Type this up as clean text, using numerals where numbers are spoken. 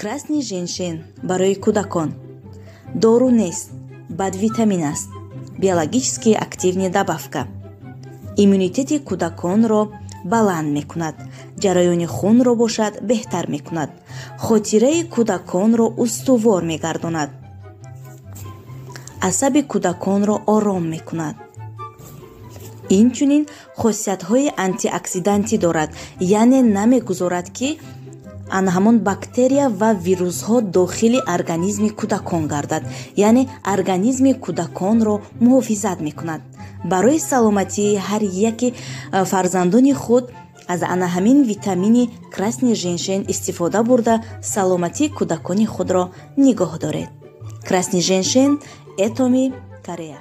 Красный женьшень барои кӯдакон дору нест, бад витамин аст, биологически активный добавка. Иммунитети кӯдаконро баланд мекунад, ҷараёни хунро бошад беҳтар мекунад, хотираи кӯдаконро устувор мегардонад, асаби кӯдаконро ором мекунад. Инчунин хосиятҳои антиоксидантӣ дорад, яъне намегузорад, ки ана ҳамон бактерия ва вирусҳо дохили организми кӯдакон гардад, яъне организми кӯдаконро муҳофизат мекунад. Барои саломатии ҳар яки фарзандони худ аз ана ҳамин витамини красный женьшень истифода бурда, саломатии кӯдакони худро нигоҳ доред. Красный женьшень, Этоми, Корея.